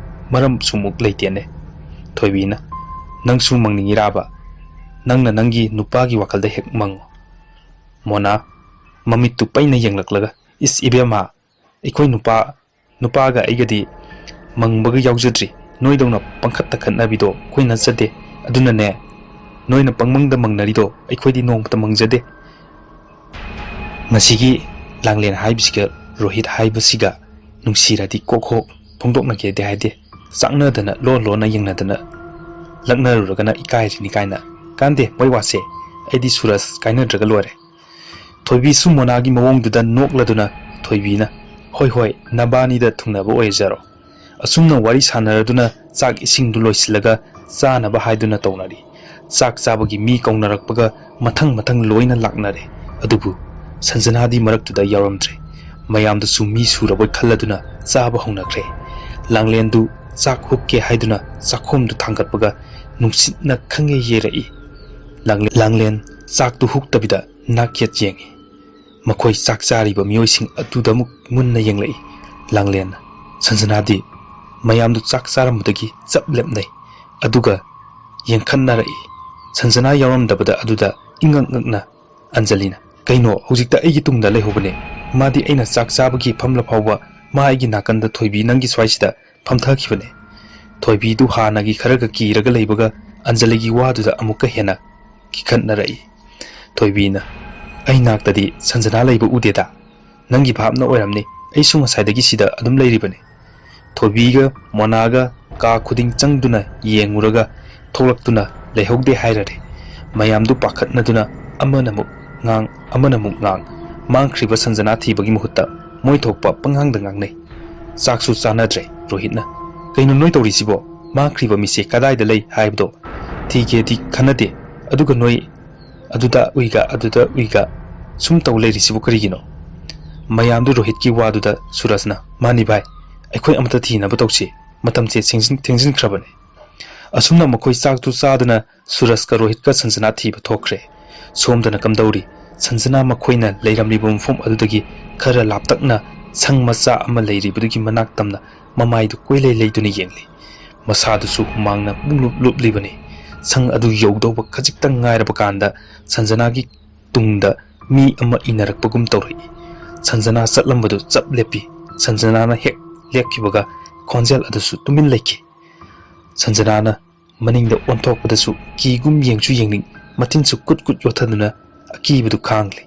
ꯃꯔꯝꯁꯨ ꯑꯃꯨꯛ ꯂꯩꯇꯦꯅꯦ꯫ ꯊꯣꯏꯕꯤꯅ, "ꯅꯪꯁꯨ ꯃꯪꯅꯤꯡꯉꯤꯔꯥꯕ? ꯅꯪꯅ ꯅꯪꯒꯤ ꯅꯨꯄꯥꯒꯤ ꯋꯥꯈꯜꯗ ꯍꯦꯛ ꯃꯪꯉꯨ꯫" ꯃꯣꯅꯥ ꯃꯃꯤꯠꯇꯨ ꯄꯩꯅ ꯌꯦꯡꯂꯛꯂꯒ, "ꯏꯁ ꯏꯕꯦꯝꯃ, ꯑꯩꯈꯣꯏ ꯅꯨꯄꯥ, ꯅꯨꯄꯥꯒ ꯑꯩꯒꯗꯤ ꯃꯪꯕꯒ ꯌꯥꯎꯖꯗ꯭ꯔꯤ꯫ ꯅꯣꯏꯗꯧꯅ ꯄꯪꯈꯠꯇ ꯈꯠꯅꯕꯤꯗꯣ ꯑꯩꯈꯣꯏ ꯅꯠꯆꯗꯦ꯫ ꯑꯗꯨꯅꯅꯦ, ꯅꯣꯏꯅ ꯄꯪꯃꯪꯗ ꯃꯪꯅꯔꯤꯗꯣ ꯑꯩꯈꯣꯏꯗꯤ ꯅꯣꯡꯃꯇ ꯃꯪꯖꯗꯦ꯫" ꯃꯁꯤꯒꯤ ꯂꯥꯡꯂꯦꯟ ꯍꯥꯏꯕꯁꯤꯒ ꯔꯣꯍꯤꯠ ꯍꯥꯏꯕꯁꯤꯒ ꯅꯨꯡꯁꯤꯔꯗꯤ ꯀꯣꯛ ꯍꯣ ꯐꯣꯡꯗꯣꯛꯅꯒꯦꯗꯤ ꯍꯥꯏꯗꯦ꯫ ꯆꯥꯛꯅꯗꯅ ꯂꯣꯟ ꯂꯣꯟꯅ ꯌꯦꯡꯅꯗꯅ ꯂꯛꯅꯔꯨꯔꯒꯅ ꯏꯀꯥꯏꯔꯤꯅꯤ ꯀꯥꯏꯅ꯫ "ꯀꯥꯟꯗꯦ ꯃꯣꯏ ꯋꯥꯁꯦ, ꯑꯩꯗꯤ ꯁꯨꯔꯖ ꯀꯥꯏꯅꯗ꯭ꯔꯒ ꯂꯣꯏꯔꯦ꯫" ꯊꯣꯏꯕꯤꯁꯨ ꯃꯣꯅꯥꯒꯤ ꯃꯑꯣꯡꯗꯨꯗ ꯅꯣꯛꯂꯗꯨꯅ ꯊꯣꯏꯕꯤꯅ, "ꯍꯣꯏ ꯍꯣꯏ, ꯅꯕꯥꯅꯤꯗ ꯊꯨꯡꯅꯕ ꯑꯣꯏꯖꯔꯣ꯫" ꯑꯁꯨꯝꯅ ꯋꯥꯔꯤ ꯁꯥꯟꯅꯔꯗꯨꯅ ꯆꯥꯛ ꯏꯁꯤꯡꯗꯨ ꯂꯣꯏꯁꯤꯜꯂꯒ ꯆꯥꯅꯕ ꯍꯥꯏꯗꯨꯅ ꯇꯧꯅꯔꯤ꯫ ꯆꯥꯛ ꯆꯥꯕꯒꯤ ꯃꯤ ꯀꯧꯅꯔꯛꯄꯒ ꯃꯊꯪ ꯃꯊꯪ ꯂꯣꯏꯅ ꯂꯥꯛꯅꯔꯦ꯫ ꯑꯗꯨꯕꯨ ꯁꯟꯖꯅꯥꯗꯤ ꯃꯔꯛꯇꯨꯗ ꯌꯥꯎꯔꯝꯗ꯭ꯔꯦ꯫ ꯃꯌꯥꯝꯗꯨꯁꯨ ꯃꯤ ꯁꯨꯔꯕꯣꯏ ꯈꯜꯂꯗꯨꯅ ꯆꯥꯕ ꯍꯧꯅꯈ꯭ꯔꯦ꯫ ꯂꯥꯡꯂꯦꯟꯗꯨ ꯆꯥꯛ ꯍꯨꯛꯀꯦ ꯍꯥꯏꯗꯨꯅ ꯆꯥꯛꯈꯣꯝꯗꯨ ꯊꯥꯡꯒꯠꯄꯒ ꯅꯨꯡꯁꯤꯠꯅ ꯈꯪꯌꯩ ꯌꯩꯔꯛꯏ꯫ ꯂꯥꯡꯂꯦ-, ꯂꯥꯡꯂꯦꯟ ꯆꯥꯛꯇꯨ ꯍꯨꯛꯇꯕꯤꯗ ꯅꯥꯛ ꯌꯦꯠ ꯌꯦꯡꯉꯤ꯫ ꯃꯈꯣꯏ ꯆꯥꯛ ꯆꯥꯔꯤꯕ ꯃꯤꯑꯣꯏꯁꯤꯡ ꯑꯗꯨꯗ ꯑꯃꯨꯛ ꯃꯨꯟꯅ ꯌꯦꯡꯂꯛꯏ꯫ ꯂꯥꯡꯂꯦꯟ, ꯁꯟꯖꯅꯥꯗꯤ ꯃꯌꯥꯝꯗꯨ ꯆꯥꯛ ꯆꯥꯔꯝꯕꯗꯒꯤ ꯆꯞ ꯂꯦꯞꯅꯩ꯫ ꯑꯗꯨꯒ ꯌꯦꯡꯈꯠꯅꯔꯛꯏ꯫ ꯁꯟꯖꯅꯥ ꯌꯥꯎꯔꯝꯗꯕꯗ ꯑꯗꯨꯗ ꯏꯉꯛ ꯉꯛꯅ ꯑꯟꯖꯂꯤꯅ, "ꯀꯩꯅꯣ, ꯍꯧꯖꯤꯛꯇ ꯑꯩꯒꯤ ꯇꯨꯡꯗ ꯂꯩꯍꯧꯕꯅꯦ꯫ ꯃꯥꯗꯤ ꯑꯩꯅ ꯆꯥꯛ ꯆꯥꯕꯒꯤ ꯐꯝꯂ ꯐꯥꯎꯕ ꯃꯥ ꯑꯩꯒꯤ ꯅꯥꯀꯟꯗ ꯊꯣꯏꯕꯤ ꯅꯪꯒꯤ ꯁ꯭ꯋꯥꯏꯁꯤꯗ ꯐꯝꯊꯈꯤꯕꯅꯦ꯫" ꯊꯣꯏꯕꯤꯗꯨ ꯍꯥꯟꯅꯒꯤ ꯈꯔꯒ ꯀꯤꯔꯒ ꯂꯩꯕꯒ ꯑꯟꯖꯂꯤꯒꯤ ꯋꯥꯗꯨꯗ ꯑꯃꯨꯛꯀ ꯍꯦꯟꯅ ꯀꯤꯈꯠꯅꯔꯛꯏ꯫ ꯊꯣꯏꯕꯤꯅ, "ꯑꯩ ꯅꯥꯛꯇꯗꯤ ꯁꯟꯖꯅꯥ ꯂꯩꯕ ꯎꯗꯦꯗ꯫ ꯅꯪꯒꯤ ꯚꯥꯞꯅ ꯑꯣꯏꯔꯝꯅꯤ꯫ ꯑꯩꯁꯨ ꯉꯁꯥꯏꯗꯒꯤ ꯁꯤꯗ ꯑꯗꯨꯝ ꯂꯩꯔꯤꯕꯅꯤ꯫" ꯊꯣꯏꯕꯤꯒ ꯃꯣꯅꯥꯒ ꯀꯥ ꯈꯨꯗꯤꯡ ꯆꯪꯗꯨꯅ ꯌꯦꯡꯉꯨꯔꯒ ꯊꯣꯛꯂꯛꯇꯨꯅ ꯂꯩꯍꯧꯗꯦ ꯍꯥꯏꯔꯔꯦ꯫ ꯃꯌꯥꯝꯗꯨ ꯄꯥꯈꯠꯅꯗꯨꯅ ꯑꯃꯅ ꯑꯃꯨꯛ ꯉꯥꯡ, ꯑꯃꯅ ꯑꯃꯨꯛ ꯉꯥꯡ꯫ ꯃꯥꯡꯈ꯭ꯔꯤꯕ ꯁꯟꯖꯅꯥ ꯊꯤꯕꯒꯤ ꯃꯍꯨꯠꯇ ꯃꯣꯏ ꯊꯣꯛꯄ ꯄꯪꯉꯥꯡꯗ ꯉꯥꯡꯅꯩ꯫ ꯆꯥꯛꯁꯨ ꯆꯥꯅꯗ꯭ꯔꯦ꯫ ꯔꯣꯍꯤꯠꯅ, "ꯀꯩꯅꯣ ꯅꯣꯏ ꯇꯧꯔꯤꯁꯤꯕꯣ? ꯃꯥꯡꯈ꯭ꯔꯤꯕ ꯃꯤꯁꯦ ꯀꯗꯥꯏꯗ ꯂꯩ ꯍꯥꯏꯕꯗꯣ ꯊꯤꯒꯦꯗꯤ ꯈꯟꯅꯗꯦ, ꯑꯗꯨꯒ ꯅꯣꯏ ꯑꯗꯨꯗ ꯎꯏꯒ ꯑꯗꯨꯗ ꯎꯏꯒ ꯁꯨꯝ ꯇꯧ ꯂꯩꯔꯤꯁꯤꯕꯨ ꯀꯔꯤꯒꯤꯅꯣ?" ꯃꯌꯥꯝꯗꯨ ꯔꯣꯍꯤꯠꯀꯤ ꯋꯥꯗꯨꯗ ꯁꯨꯔꯖꯅ, "ꯃꯥꯅꯤ ꯚꯥꯏ, ꯑꯩꯈꯣꯏ ꯑꯃꯇ ꯊꯤꯅꯕ ꯇꯧꯁꯤ꯫ ꯃꯇꯝꯁꯦ ꯊꯦꯡꯖꯤꯟ-, ꯊꯦꯡꯖꯤꯟꯈ꯭ꯔꯕꯅꯤ꯫" ꯑꯁꯨꯝꯅ ꯃꯈꯣꯏ ꯆꯥꯛꯇꯨ ꯆꯥꯗꯨꯅ ꯁꯨꯔꯖꯀ ꯔꯣꯍꯤꯠꯀ ꯁꯟꯖꯅꯥ ꯊꯤꯕ ꯊꯣꯛꯈ꯭ꯔꯦ꯫ ꯁꯣꯝꯗꯅ ꯀꯝꯗꯧꯔꯤ? ꯁꯟꯖꯅꯥ ꯃꯈꯣꯏꯅ ꯂꯩꯔꯝꯂꯤꯕ ꯃꯐꯝ ꯑꯗꯨꯗꯒꯤ ꯈꯔ ꯂꯥꯞꯇꯛꯅ ꯁꯪ ꯃꯆꯥ ꯑꯃ ꯂꯩꯔꯤꯕꯗꯨꯒꯤ ꯃꯅꯥꯛ ꯇꯝꯅ ꯃꯃꯥꯏꯗꯨ ꯀꯣꯏꯂꯩ ꯂꯩꯗꯨꯅ ꯌꯦꯡꯂꯤ꯫ ꯃꯁꯥꯗꯨꯁꯨ ꯍꯨꯃꯥꯡꯅ ꯄꯨꯡꯂꯨꯞ ꯂꯨꯞꯂꯤꯕꯅꯤ꯫ ꯁꯪ ꯑꯗꯨ ꯌꯧꯗꯧꯕ ꯈꯖꯤꯛꯇꯪ ꯉꯥꯏꯔꯕ ꯀꯥꯟꯗ ꯁꯟꯖꯅꯥꯒꯤ ꯇꯨꯡꯗ ꯃꯤ ꯑꯃ ꯏꯟꯅꯔꯛꯄꯒꯨꯝ ꯇꯧꯔꯛꯏ꯫ ꯁꯟꯖꯅꯥ ꯆꯠꯂꯝꯕꯗꯨ ꯆꯞ ꯂꯦꯞꯄꯤ꯫ ꯁꯟꯖꯅꯥꯅ ꯍꯦꯛ ꯂꯦꯞꯈꯤꯕꯒ ꯈꯣꯟꯖꯦꯜ ꯑꯗꯨꯁꯨ ꯇꯨꯃꯤꯟ ꯂꯩꯈꯤ꯫ ꯁꯟꯖꯅꯥꯅ ꯃꯅꯤꯡꯗ ꯑꯣꯟꯊꯣꯛꯄꯗꯁꯨ ꯀꯤꯒꯨꯝ ꯌꯦꯡꯁꯨ ꯌꯦꯡꯅꯤꯡ, ꯃꯆꯤꯟꯁꯨ ꯀꯨꯠ ꯀꯨꯠ ꯌꯣꯠꯊꯗꯨꯅ ꯑꯀꯤꯕꯗꯨ ꯈꯥꯡꯂꯤ꯫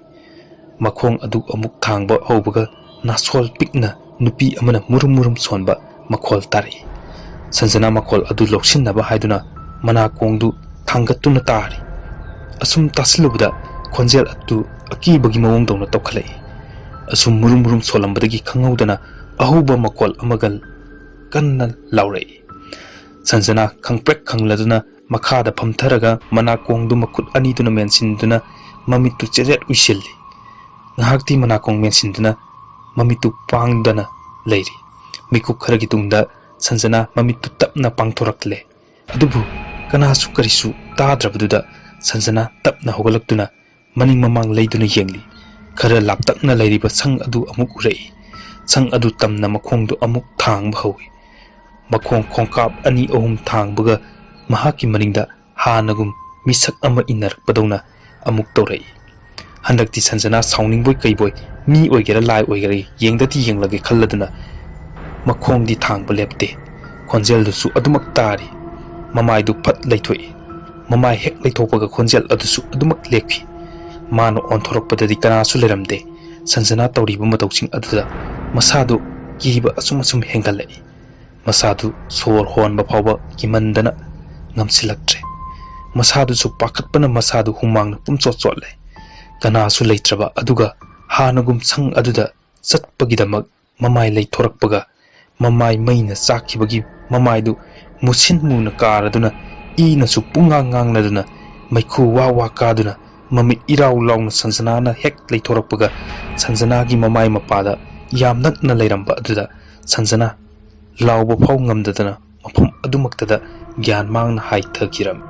ꯃꯈꯣꯡ ꯑꯗꯨ ꯑꯃꯨꯛ ꯊꯥꯡꯕ ꯍꯧꯕꯒ ꯅꯥꯁꯣꯜ ꯄꯤꯛꯅ ꯅꯨꯄꯤ ꯑꯃꯅ ꯃꯨꯔꯨꯝ ꯃꯨꯔꯨꯝ ꯁꯣꯟꯕ ꯃꯈꯣꯜ ꯇꯥꯔꯛꯏ꯫ ꯁꯟꯖꯅꯥ ꯃꯈꯣꯜ ꯑꯗꯨ ꯂꯧꯁꯤꯟꯅꯕ ꯍꯥꯏꯗꯨꯅ ꯃꯅꯥꯀꯣꯡꯗꯨ ꯊꯥꯡꯒꯠꯇꯨꯅ ꯇꯥꯔꯤ꯫ ꯑꯁꯨꯝ ꯇꯥꯁꯤꯜꯂꯨꯕꯗ ꯈꯣꯟꯖꯦꯜ ꯑꯗꯨ ꯑꯀꯤꯕꯒꯤ ꯃꯑꯣꯡꯗꯧꯅ ꯇꯧꯈꯠꯂꯛꯏ꯫ ꯑꯁꯨꯝ ꯃꯨꯔꯨꯝ ꯃꯨꯔꯨꯝ ꯁꯣꯜꯂꯝꯕꯗꯒꯤ ꯈꯪꯍꯧꯗꯅ ꯑꯍꯧꯕ ꯃꯈꯣꯜ ꯑꯃꯒ ꯀꯟꯅ ꯂꯥꯎꯔꯛꯏ꯫ ꯁꯟꯖꯅꯥ ꯈꯪꯄ꯭ꯔꯦꯛ ꯈꯪꯂꯗꯨꯅ ꯃꯈꯥꯗ ꯐꯝꯊꯔꯒ ꯃꯅꯥꯀꯣꯡꯗꯨ ꯃꯈꯨꯠ ꯑꯅꯤꯗꯨꯅ ꯃꯦꯟꯁꯤꯟꯗꯨꯅ ꯃꯃꯤꯠꯇꯨ ꯆꯦꯔꯦꯠ ꯎꯏꯁꯤꯜꯂꯤ꯫ ꯉꯥꯏꯍꯥꯛꯇꯤ ꯃꯅꯥꯀꯣꯡ ꯃꯦꯟꯁꯤꯟꯗꯨꯅ ꯃꯃꯤꯠꯇꯨ ꯄꯥꯡꯗꯅ ꯂꯩꯔꯤ꯫ ꯃꯤꯀꯨꯞ ꯈꯔꯒꯤ ꯇꯨꯡꯗ ꯁꯟꯖꯅꯥ ꯃꯃꯤꯠꯇꯨ ꯇꯞꯅ ꯄꯥꯡꯊꯣꯔꯛꯂꯦ꯫ ꯑꯗꯨꯕꯨ ꯀꯅꯥꯁꯨ ꯀꯔꯤꯁꯨ ꯇꯥꯗ꯭ꯔꯕꯗꯨꯗ ꯁꯟꯖꯅꯥ ꯇꯞꯅ ꯍꯧꯒꯠꯂꯛꯇꯨꯅ ꯃꯅꯤꯡ ꯃꯃꯥꯡ ꯂꯩꯗꯨꯅ ꯌꯦꯡꯂꯤ꯫ ꯈꯔ ꯂꯥꯞꯇꯛꯅ ꯂꯩꯔꯤꯕ ꯁꯪ ꯑꯗꯨ ꯑꯃꯨꯛ ꯎꯔꯛꯏ꯫ ꯁꯪ ꯑꯗꯨ ꯇꯝꯅ ꯃꯈꯣꯡꯗꯨ ꯑꯃꯨꯛ ꯊꯥꯡꯕ ꯍꯧꯏ꯫ ꯃꯈꯣꯡ ꯈꯣꯡꯀꯥꯞ ꯑꯅꯤ ꯑꯍꯨꯝ ꯊꯥꯡꯕꯒ ꯃꯍꯥꯛꯀꯤ ꯃꯅꯤꯡꯗ ꯍꯥꯟꯅꯒꯨꯝ ꯃꯤꯁꯛ ꯑꯃ ꯏꯟꯅꯔꯛꯄꯗꯧꯅ ꯑꯃꯨꯛ ꯇꯧꯔꯛꯏ꯫ ꯍꯟꯗꯛꯇꯤ ꯁꯟꯖꯅꯥ ꯁꯥꯎꯅꯤꯡꯕꯣꯏ ꯀꯩꯕꯣꯏ, ꯃꯤ ꯑꯣꯏꯒꯦꯔꯥ ꯂꯥꯏ ꯑꯣꯏꯒꯦꯔꯥ ꯌꯦꯡꯗꯗꯤ ꯌꯦꯡꯂꯒꯦ ꯈꯜꯂꯗꯨꯅ ꯃꯈꯣꯡꯗꯤ ꯊꯥꯡꯕ ꯂꯦꯞꯇꯦ꯫ ꯈꯣꯟꯖꯦꯜꯗꯨꯁꯨ ꯑꯗꯨꯃꯛ ꯇꯥꯔꯤ꯫ ꯃꯃꯥꯏꯗꯨ ꯐꯠ ꯂꯩꯊꯣꯛꯏ꯫ ꯃꯃꯥꯏ ꯍꯦꯛ ꯂꯩꯊꯣꯛꯄꯒ ꯈꯣꯟꯖꯦꯜ ꯑꯗꯨꯁꯨ ꯑꯗꯨꯃꯛ ꯂꯦꯞꯈꯤ꯫ ꯃꯥꯅ ꯑꯣꯟꯊꯣꯔꯛꯄꯗꯗꯤ ꯀꯅꯥꯁꯨ ꯂꯩꯔꯝꯗꯦ꯫ ꯁꯟꯖꯅꯥ ꯇꯧꯔꯤꯕ ꯃꯇꯧꯁꯤꯡ ꯑꯗꯨꯗ ꯃꯁꯥꯗꯨ ꯀꯤꯕ ꯑꯁꯨꯝ ꯑꯁꯨꯝ ꯍꯦꯟꯒꯠꯂꯛꯏ꯫ ꯃꯁꯥꯗꯨ ꯁꯣꯔ ꯍꯣꯟꯕ ꯐꯥꯎꯕ ꯀꯤꯃꯟꯗꯅ ꯉꯝꯁꯤꯜꯂꯛꯇ꯭ꯔꯦ꯫ ꯃꯁꯥꯗꯨꯁꯨ ꯄꯥꯈꯠꯄꯅ ꯃꯁꯥꯗꯨ ꯍꯨꯃꯥꯡꯅ ꯄꯨꯝꯆꯣꯠ ꯆꯣꯠꯂꯦ꯫ ꯀꯅꯥꯁꯨ ꯂꯩꯇ꯭ꯔꯕ ꯑꯗꯨꯒ ꯍꯥꯟꯅꯒꯨꯝ ꯁꯪ ꯑꯗꯨꯗ ꯆꯠꯄꯒꯤꯗꯃꯛ ꯃꯃꯥꯏ ꯂꯩꯊꯣꯔꯛꯄꯒ ꯃꯃꯥꯏ ꯃꯩꯅ ꯆꯥꯛꯈꯤꯕꯒꯤ ꯃꯃꯥꯏꯗꯨ ꯃꯨꯁꯤꯟ ꯃꯨꯅ ꯀꯥꯔꯗꯨꯅ ꯏꯅꯁꯨ ꯄꯨꯡꯉꯥꯡ ꯉꯥꯡꯂꯗꯨꯅ ꯃꯩꯈꯨ ꯋꯥ ꯋꯥ ꯀꯥꯗꯨꯅ ꯃꯃꯤꯠ ꯏꯔꯥꯎ ꯂꯥꯎꯅ ꯁꯟꯖꯅꯥꯅ ꯍꯦꯛ ꯂꯩꯊꯣꯔꯛꯄꯒ ꯁꯟꯖꯅꯥꯒꯤ ꯃꯃꯥꯏ ꯃꯄꯥꯗ ꯌꯥꯝ ꯅꯛꯅ ꯂꯩꯔꯝꯕ ꯑꯗꯨꯗ ꯁꯟꯖꯅꯥ ꯂꯥꯎꯕ ꯐꯥꯎ ꯉꯝꯗꯗꯅ ꯃꯐꯝ ꯑꯗꯨꯃꯛꯇꯗ ꯒ꯭ꯌꯥꯟ ꯃꯥꯡꯅ ꯍꯥꯏꯊꯈꯤꯔꯝꯃꯤ꯫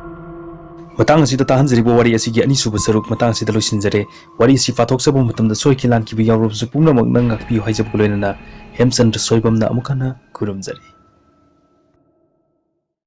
ꯃꯇꯥꯡ ꯑꯁꯤꯗ ꯇꯥꯍꯟꯖꯔꯤꯕ ꯋꯥꯔꯤ ꯑꯁꯤꯒꯤ ꯑꯅꯤꯁꯨꯕ ꯁꯔꯨꯛ ꯃꯇꯥꯡ ꯑꯁꯤꯗ ꯂꯣꯏꯁꯤꯟꯖꯔꯦ꯫ ꯋꯥꯔꯤ ꯑꯁꯤ ꯄꯥꯊꯣꯛꯆꯕ ꯃꯇꯝꯗ ꯁꯣꯏꯈꯤ ꯂꯥꯟꯈꯤꯕ ꯌꯥꯎꯔꯕꯁꯨ ꯄꯨꯝꯅꯃꯛ ꯅꯪ ꯉꯥꯛꯄꯤꯌꯨ ꯍꯥꯏꯖꯕꯒ ꯂꯣꯏꯅꯅ ꯍꯦꯝꯆꯟꯗ꯭ꯔ ꯁꯣꯏꯕꯝꯅ ꯑꯃꯨꯛ ꯍꯟꯅ ꯈꯨꯔꯨꯝꯖꯔꯤ꯫